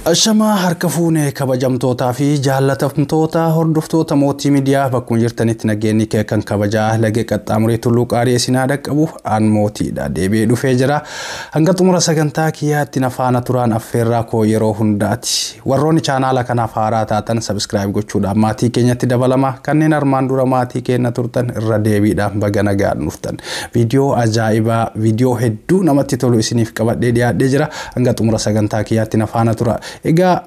Ashamaa harka fuunee kabajamtootaa fi jaallatamtoota hordoftoota Mootii Miidiyaa, bakkuma jirtanitti nageenyi kee kan kabajaa lagee qaxxaamuree tulluu qaarii isin haa dhaqqabu. An mootiidha, deebi'ee dhufee jira. Hanga xumura sagantaa kiyyaatti na faana turaan affeerraa koo yeroo hundaati. Warroonni chaanaala kanaaf haaraa taatan subscribe gochuudhaan maatii keenyatti dabalama. Kanneen armaan dura maatii keenya turtan irra deebiidhaan baga nagaan dhuftan. Viidiyoo ajaa'ibaa, viidiyoo hedduu namatti tolu isiniif qabadhee dhiyaadhee jira. Hanga xumura sagantaa kiyyaatti na faana tura. Egaa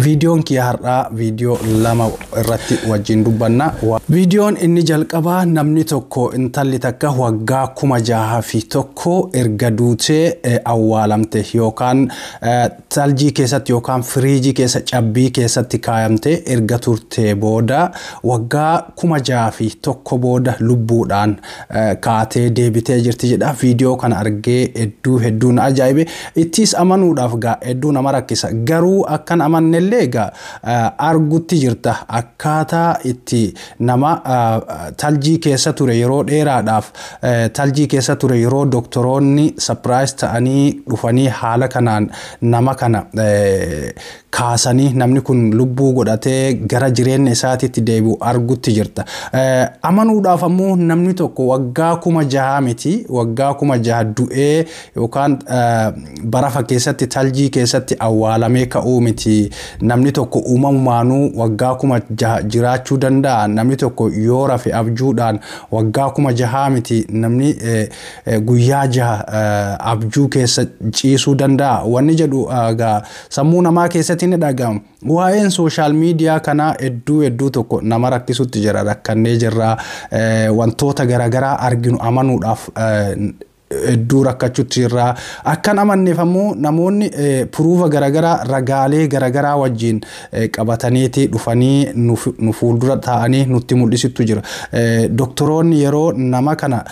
viidiyoon kiyya har'aa viidiyoo lama irratti wajjin dubbanna. Viidiyoon inni jalqabaa, namni tokko, intalli takka waggaa 6001 erga duutee awwaalamte yookaan taljii keessatti yookaan firiijii keessa, cabbii keessatti kaayamte erga turte booda, waggaa 6001 booda lubbuudhaan kaatee deebitee jirti jedha. Viidiyoo kana argee hedduu hedduu na ajaa'ibe. Ittis amanuudhaaf gaa hedduu nama rakkisa. Garuu akkan amannellee egaa argutti jirta, akkaataa itti nama taljii keessa ture, yeroo dheeraadhaaf taljii keessa ture, yeroo doktoroonni surprise ta'anii dhufanii haala kanaan nama kana kaasanii namni kun lubbuu godhatee gara jireenya isaatiitti deebi'u argutti jirta. Amanuudhaaf ammoo namni tokko waggaa 6000 miti, waggaa 6000 du'ee yookaan barafa keessatti, taljii keessatti awwaalamee ka'uu miti. Namni tokko uumamumaanuu waggaa 6000 jiraachuu danda'a. Namni tokko yoo rafe abjuudhaan waggaa 6000 miti, namni guyyaa 6 abjuu keessa ciisuu danda'a. Wanni jedhu sammuu namaa keessatti ni dhaga'ama. Waa'een social media kanaa hedduu hedduu tokko nama rakkisutti jira. Rakkannee jirra. Wantoota garaagaraa arginu amanuudhaaf hedduu rakkachuutti jirra. Akkan amanneef ammoo namoonni proof garaagaraa, ragaalee garaagaraa wajjin qabataniiti dhufanii nu fuuldura taa'anii nutti mul'isuttu jira. Doktoroonni yeroo nama kana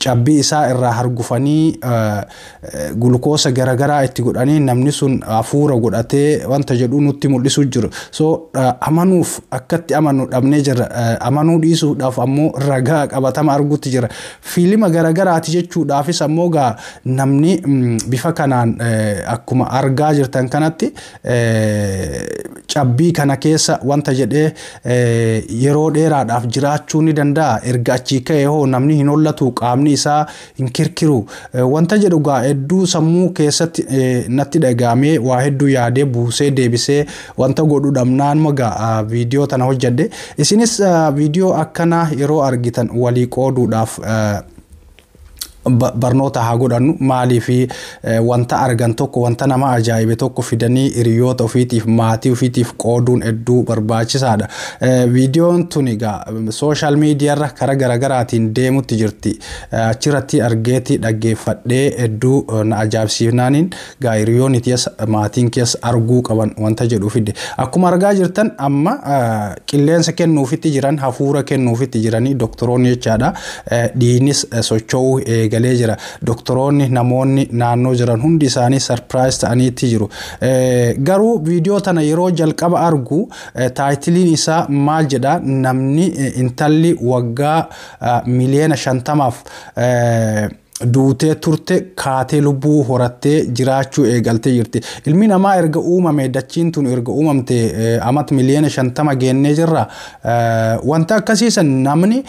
cabbii isaa irraa hargufanii, gulukoosa garaagaraa itti godhanii, namni sun hafuura godhatee wanta jedhu nutti mul'isu jiru. So amanuuf akkatti amanu dhabnee jirra. Amanuu dhiisuudhaaf ammoo ragaa qabatama argutti jira. Fiilima garaagaraati jechuudhaafis ammoo gaa namni bifa kanaan akkuma argaa jirtan kanatti cabbii kana keessa wanta jedhee yeroo dheeraadhaaf jiraachuu ni danda'a. Erga achii ka'ee hoo namni hin hollatu, qaamni isaa hin kirkiru? Wanta jedhu gaa hedduu sammuu keessatti natti dhagaamee, waa hedduu yaadee buusee deebisee wanta godhu dhabnaan magaa viidiyoo tana hojjedhe. Isinis viidiyoo akkanaa yeroo argitan walii qooduudhaaf barnoota haa godhannu. Maalii fi wanta argan tokko, wanta nama ajaa'ibe tokko fidanii hiriyoota ofiitiif, maatii ofiitiif qooduun hedduu barbaachisaadha. Viidiyoon tun egaa social miidiyaarra karaa garaagaraatiin deemutti jirti. Achirratti argeeti dhaggeeffadhee hedduu na ajaa'ibsiifnaaniin gaa hiriyoonni keessa, maatiin keessa arguu qaban wanta jedhu fide. Akkuma argaa jirtan amma qilleensa kennuufitti jiran, hafuura kennuufitti jiranii doktoroonni jechaadha. Dhiignis socho'uu eegalee jira. Doktoroonni, namoonni naannoo jiran hundi isaanii surprise ta'aniitti jiru. Garuu viidiyoo tana yeroo jalqaba argu titleiin isaa maal jedha? Namni, intalli waggaa miliyoona 50f duutee turte kaatee lubbuu horattee jiraachuu eegaltee jirti. Ilmi namaa erga uumame, dachiin tun erga uumamte amata miliyoona 50 geennee jirra. Wanta akkasiisan namni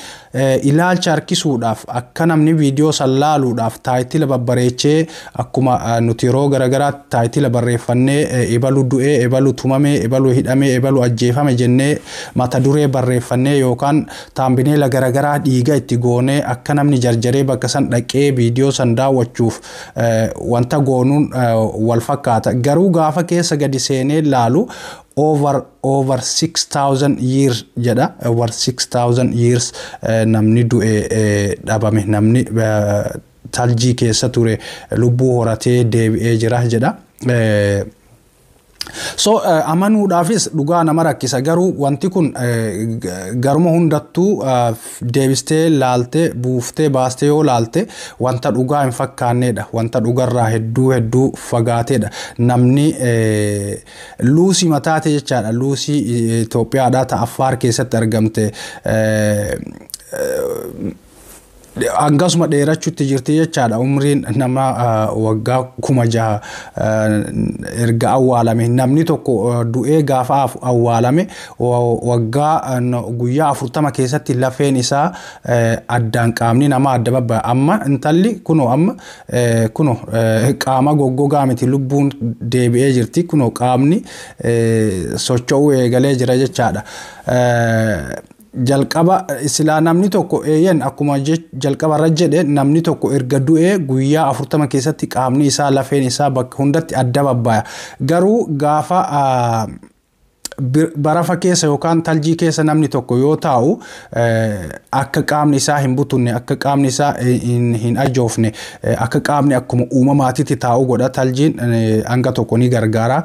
ilaalcha harkisuudhaaf, akka namni viidiyoo san laaluudhaaf title babbareechee, akkuma nuti yeroo garaagaraatti title barreeffannee ebalu du'ee, ebalu tumame, ebalu hidhame, ebalu ajjeefame jennee mata duree barreeffannee yookaan thumbnail garaagaraa dhiiga itti goonee akka namni jarjaree bakka san dhaqee viidiyoo san daawwachuuf wanta goonuun wal fakkaata. Garuu gaafa keessa gadi seenee laalu over 6000 years jedha. Over 6000 years namni du'e dhabame, namni taljii keessa ture lubbuu horatee deebi'ee jira jedha. So amanuudhaafis dhugaa nama rakkisa. Garuu wanti kun garuma hundattuu deebistee laaltee, buuftee baastee yoo laalte wanta dhugaa hin fakkaannedha. Wanta dhugarraa hedduu hedduu fagaateedha. Namni Luusii mataate jechaadha. Luusii Itoophiyaadhaa ta Affaar keessatti argamte. Hangasuma dheerachuutti jirti jechaadha. Umriin nama waggaa 6000 erga awwaalame, namni tokko du'ee gaafa awwaalame waggaa guyyaa 40 keessatti lafeen isaa addaan, qaamni namaa adda babba'a. Amma intalli kunoo, amma kunoo qaama goggogaa miti, lubbuun deebi'ee jirti. Kunoo qaamni socho'uu eegalee jira jechaadha. Jalqaba silaa namni tokko, eeyyan, akkuma jalqaba irra jedhe, namni tokko erga du'ee guyyaa 40 keessatti qaamni isaa, lafeen isaa bakka hundatti adda babbaya. Garuu gaafa barafa keessa yookaan taljii keessa namni tokko yoo taa'u, akka qaamni isaa hin butunne, akka qaamni isaa hin ajoofne, akka qaamni akkuma uumamaatitti taa'u godha. Taljiin hanga tokko ni gargaara.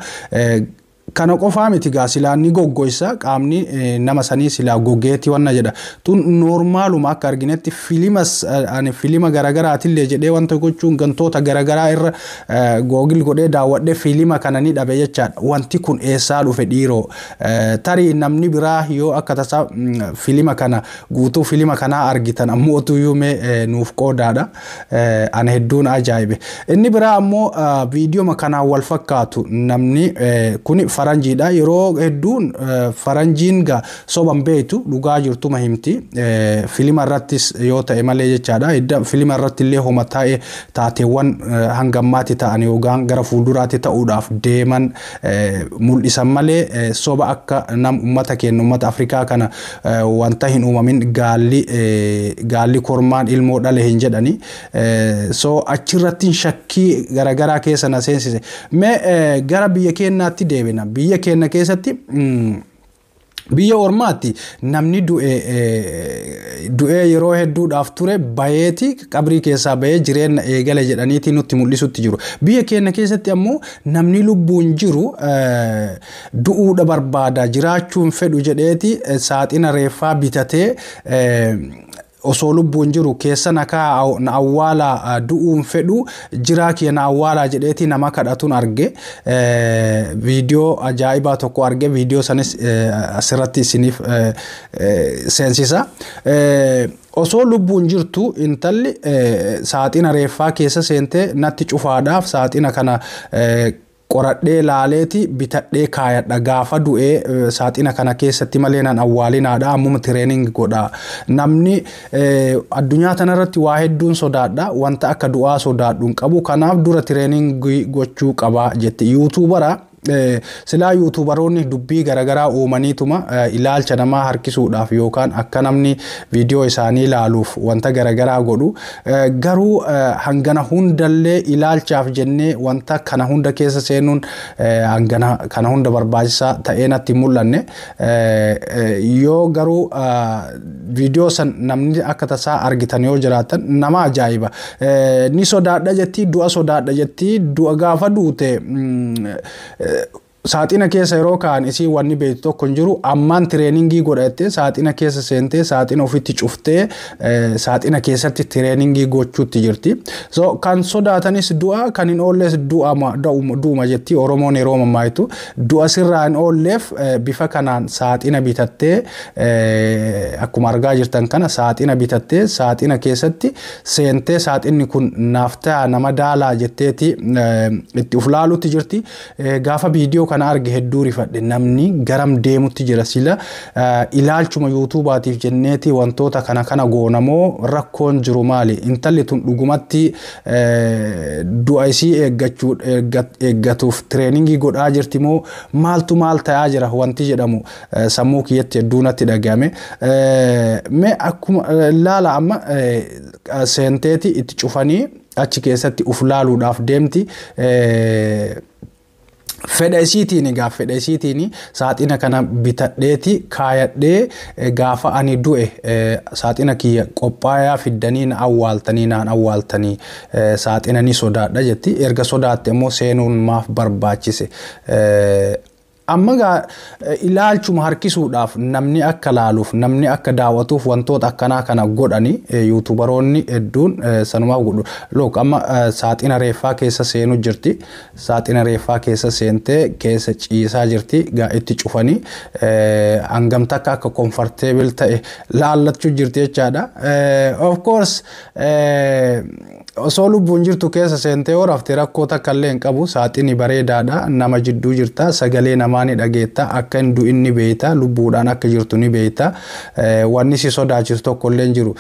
Kana qofaa miti gaa, silaa ni goggoisa qaamni nama sanii, silaa gogeeti wanna jedha. Tun normaluma akka arginetti filimas, ani filima garaagaraatillee jedhee wanta gochuun gantoota garagaraa irra Google godhee daawwadhee filima kana ni dhabe jechaadha. Wanti kun eessaa dhufe dhiiroo? Tarii namni biraa yoo akka tasaa filima kana, guutuu filima kanaa argitan ammoo mee nuuf qoodaadha. Ani hedduun ajaa'ibe. Inni biraa ammoo viidiyoo kanaan wal fakkaatu, namni kuni faranjiidha. Yeroo hedduun faranjiin gaa soban beektu, dhugaa jirtuma himti. Filima irrattis yoo ta'e malee jechaadha. Filima irratti illee homa taa'e taateewwan hangammaatti ta'an yookaan gara fuulduraatti ta'uudhaaf deeman mul'isan malee, soba akka nam ummata keenya, ummata Afrikaa kana wanta hin uumamin, gaalli kormaan ilmoo dhale hin jedhani. So achirratti shakkii garaagaraa keessa na seensise. Mee gara biyya keenyaatti deebina. Biyya keenya keessatti, biyya ormaatti namni du'ee yeroo hedduudhaaf ture bayeeti qabrii keessaa bayee jireenya eegale jedhaniiti nutti mul'isutti jiru. Biyya keenya keessatti ammoo namni lubbuun jiru du'uudha barbaada, jiraachuun fedhu jedheeti saaxina reeffaa bitatee, osoo lubbuun jiru keessa na kaa, na awwaalaa, du'uun fedhu, jiraa kiyya na awwaalaa jedheeti nama kadhatuun arge. Viidiyoo ajaa'ibaa tokko arge, viidiyoo sanis asirratti isiniif seensisa. Osoo lubbuun jirtu intalli saaxina reeffaa keessa seentee natti cufaadhaaf, saaxina kana qoradhee laaleeti bitadhee kaayadha, gaafa du'ee saaxina kana keessatti malee nan awwaalinaadha, ammuma training godha. Namni addunyaa tanarratti waa hedduun sodaadha, wanta akka du'aa sodaadhu hin qabu, kanaaf dura training gochuu qaba jetti. YouTubera silaa YouTuberoonni dubbii garaagaraa uumaniituma ilaalcha namaa harkisuudhaaf yookaan akka namni viidiyoo isaanii ilaaluuf wanta garaagaraa godhu. Garuu hangana hundallee ilaalchaaf jennee wanta kana hunda keessa seenuun hangana kana hunda barbaachisaa ta'ee natti mul'anne. Yoo garuu viidiyoo san namni akka tasaa argitan yoo jiraatan, nama ajaa'iba. Ni sodaadha jetti, du'a sodaadha jetti. Du'a gaafa duute saaxina keessa yeroo ka'an isii wanni beektu tokko hin jiru. Ammaan training godhattee saaxina keessa seentee, saaxina ofitti cuftee, saaxina keessatti training gochuutti jirti. So kan sodaatanis du'a, kan hin oolles du'uma jetti Oromoon yeroo mammaayitu. Du'a sirraa hin oolleef bifa kanaan saaxina bitattee, akkuma argaa jirtan kana saaxina bitattee, saaxina keessatti seentee, saaxinni kun naaf ta'a, nama daalaa jetteeti itti uf laalutti jirti. Gaafa viidiyoo kana arge hedduu rifadhe. Namni garam deemutti jira? Sila ilaalchuma YouTubeaatiif jenneeti wantoota kana kana goonamoo rakkoon jiru maali? Intalli tun dhugumatti du'a isii eeggatuuf training godhaa jirti moo maaltu maal ta'aa jira wanti jedhamu sammuu kiyyatti hedduu natti dhagahame. Mee akkuma laala, amma seenteeti itti cufanii achi keessatti uf laaluudhaaf deemti. Fedha isiitiin egaa, fedha isiitiin saaxina kana bitadheeti kaayadhee, gaafa ani du'e saaxina kiyya qophaayaa fiddanii na awwaaltanii, naan awwaaltanii, saaxina ni sodaadha jetti. Erga sodaatte immoo seenuun maaf barbaachise? Amma ilaalchuma harkisuudhaaf, namni akka laaluuf, namni akka daawwatuuf wantoota akkanaa kana godhani YouTuberoonni hedduun sanumaaf godhu. Look, amma saaxina reeffaa keessa seenuu jirti. Saaxina reeffaa keessa seentee keessa ciisaa jirti. Gaa itti cufanii hangam takka akka comfortable ta'e laallachuu jirti jechaadha. Of course, osoo lubbuun jirtu keessa seentee yoo rafte rakkoo takka illee hin qabu. Saaxini bareedaadha. Nama jidduu jirta. Sagalee namaa ni dhageetta. Akka hin du'in ni beeyta. Lubbuudhaan akka jirtu ni beeyta. Wanni si sodaachisu tokko illee hin jiru.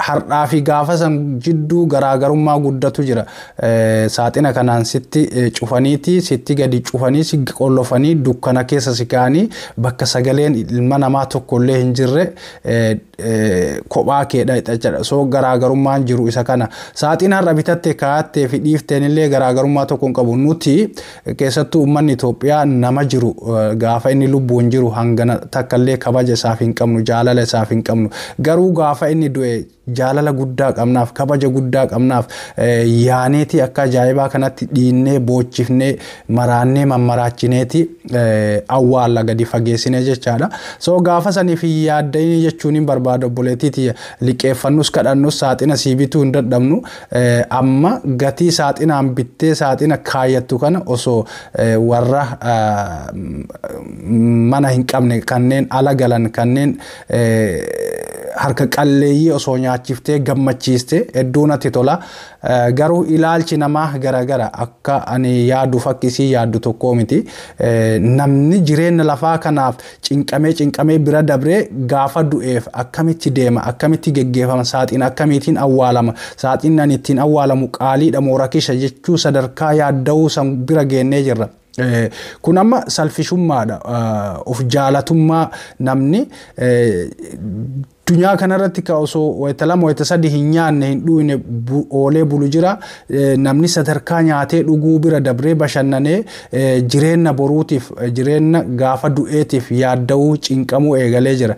Har'aa fi gaafa san jidduu garaagarummaa guddatu jira. Saaxina kanaan sitti cufaniiti, sitti gadi cufanii, si qollofanii, dukkana keessa si kaa'anii, bakka sagaleen ilma namaa tokko illee hin jirre kophaa keedha jechaadha. So garaagarummaan jiru isa kana. Saaxina har'a bitattee kaa'attee fi dhiifteen illee garaagarummaa tokko hin qabu. Nuti keessattuu uummanni Itoophiyaa nama jiru, gaafa inni lubbuun jiru hangana takka illee kabaja isaaf hin qabnu, jaalala isaaf hin qabnu. Garuu gaafa inni du'e jaalala guddaa qabnaaf, kabaja guddaa qabnaaf, yaaneeti akka ajaa'ibaa kanatti dhiinnee, boochifnee, maraannee, mammaraachineeti awwaalla gadi fageessinee jechaadha. So gaafa saniif hin yaaddanii jechuun hin barbaada, obboleettiiti. Liqeeffannus kadhannus saaxina sii bituu hin dadhabnu. Amma gatii saaxinaan bittee saaxina kaayyattu kana osoo warra mana hin qabne, kanneen ala galan, kanneen harka qalleeyyii osoo nyaachiftee gammachiiste hedduu natti tola. Garuu ilaalchi namaa garagara, akka ani yaadu fakkisii yaaddu tokko miti. Namni jireenya lafaa kanaaf cinqamee cinqamee bira dabree gaafa du'eef akkamitti deema, akkamitti geggeeffama, saaxina akkamiitiin awwaalama, saaxinni ani ittiin awwaalamu qaaliidha moo rakisha jechuu sadarkaa yaadda'uu san bira geennee jirra. Kun amma selfishummaadha. Of jaalatummaa. Namni addunyaa kanarratti ka osoo wayita 2, wayita 3 hin nyaanne, hin dhugne oolee bulu jira. Namni sadarkaa nyaatee dhuguu bira dabree bashannanee jireenya boruutiif, jireenya gaafa du'eetiif yaadda'uu, cinqamuu eegalee jira.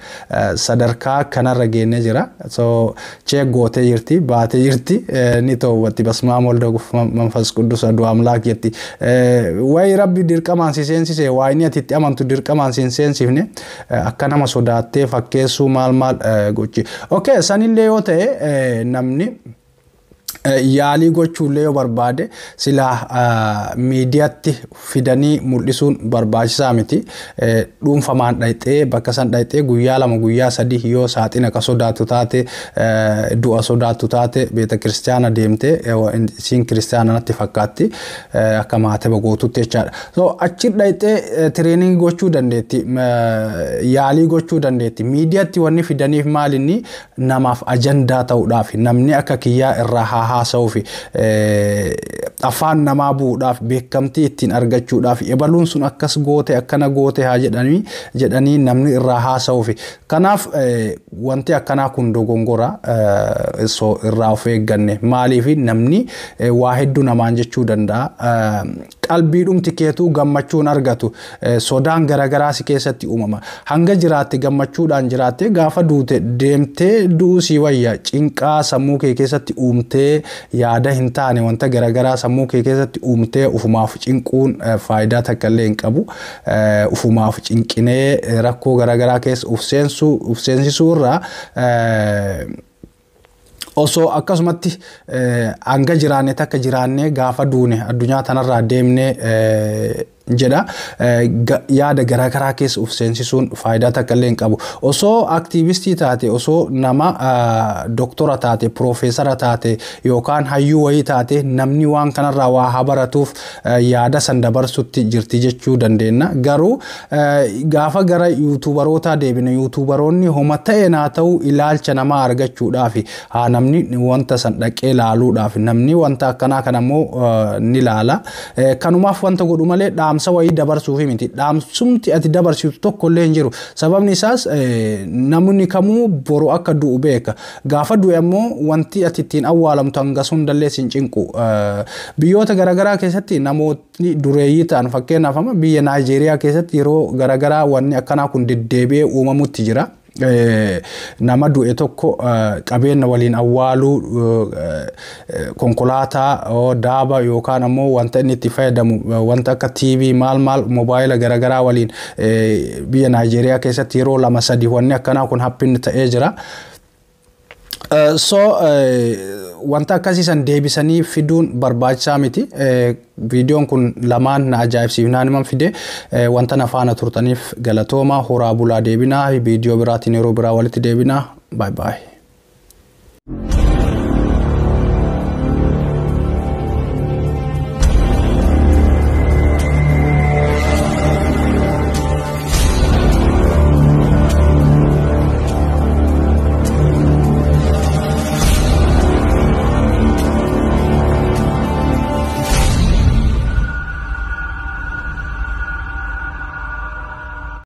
Sadarkaa kanarra geennee jira. So check gootee jirti, baatee jirti, ni toowwatti. በስመ አብ ወልድ መንፈስ ቅዱስ አሐዱ አምላክ jetti. Wayi Rabbi dirqamaan si seensise, waa inni ati itti amantu dirqamaan si hin seensifne, akka nama sodaattee fakkeessuu maal maal gochi. Okay, sanillee yoo ta'e, namni yaalii gochuullee yoo barbaade silaa miidiyaatti fidanii mul'isuun barbaachisaa miti. Dhuunfamaan dhayxee, bakka san dhayxee guyyaa 2, guyyaa 3 yoo saaxina ka sodaattu taate, du'a sodaattu taate, beeta kiristaana deemtee, isiin kiristaana natti fakkaatti akka maateba gootutti jechaadha. So achi dhayxee training gochuu dandeetti, yaalii gochuu dandeetti. Miidiyaatti wanni fidaniif maalinni namaaf ajandaa ta'uudhaaf, namni akka kiyyaa irraa haa haasa'uufi, afaan namaa bu'uudhaaf, beekamtii ittiin argachuudhaaf, ebaluun sun akkas goote, akkana goote haa jedhanii namni irraa haasa'uufi. Kanaaf wanti akkanaa kun dogongora, so irraa of eegganne. Maaliif namni waa hedduu namaan jechuu danda'a. Qalbiidhumti keetuu gammachuun argatu, sodaan garaagaraa si keessatti uumama. Hanga jiraatte gammachuudhaan jiraatte gaafa duute deemtee du'uu sii wayya. Cinqaa sammuu kee keessatti uumtee, yaada hin taane wanta garaagaraa sammuu kee keessatti uumtee ufumaaf cinquun faayidaa takka illee hin qabu. Ufumaaf cinqinee rakkoo garaagaraa keessa uf seensisuu irraa osoo akkasumatti hanga jiraanne takka jiraannee gaafa duune addunyaa tanarraa deemnee jedha. Yaada garaagaraa keessa uf seensisuun faayidaa takka illee hin qabu. Osoo aktiivistii taate, osoo nama doktora taate, piroofeesara taate yookaan hayyuu wayii taate, namni waan kanarraa waa haa baratuuf yaada san dabarsutti jirti jechuu dandeenya. Garuu gaafa gara YouTuberootaa deebine, YouTuberoonni homa ta'e naa ta'u ilaalcha namaa argachuudhaaf, haa namni wanta san dhaqee laaluudhaaf, namni wanta akkanaa kana immoo ni laala. Kanumaaf wanta godhu malee dhaamsa wayii dabarsuufi miti. Dhaamsumti ati dabarsitu tokko illee hin jiru. Sababni isaas namni kamuu boru akka du'u beeka. Gaafa du'e ammoo wanti ati ittiin awwaalamtu hanga hundallee sin cinqu. Biyyoota garaagaraa keessatti namootni dureeyyii ta'an, fakkeenyaaf amma biyya Naayijeeriyaa keessatti yeroo garaagaraa wanni akkanaa kun deddeebi'ee uumamutti jira. Nama du'e tokko qabeenya waliin awwaaluu, konkolaataa, daaba yookaan ammoo wanta inni itti fayyadamu, wanta akka TV, maal maal, moobaayila garaagaraa waliin biyya Naayijeeriyaa keessatti yeroo lama sadi wanni akkanaa kun happen ta'ee jira. So wanta akkasiisan deebisanii fiduun barbaachisaa miti. Viidiyoon kun lamaan na ajaa'ibsiifnaan himan fide. Wanta na faana turtaniif galatooma. Horaa bulaa, deebinaa. Viidiyoo biraatiin yeroo biraa walitti deebinaa. Bye bye.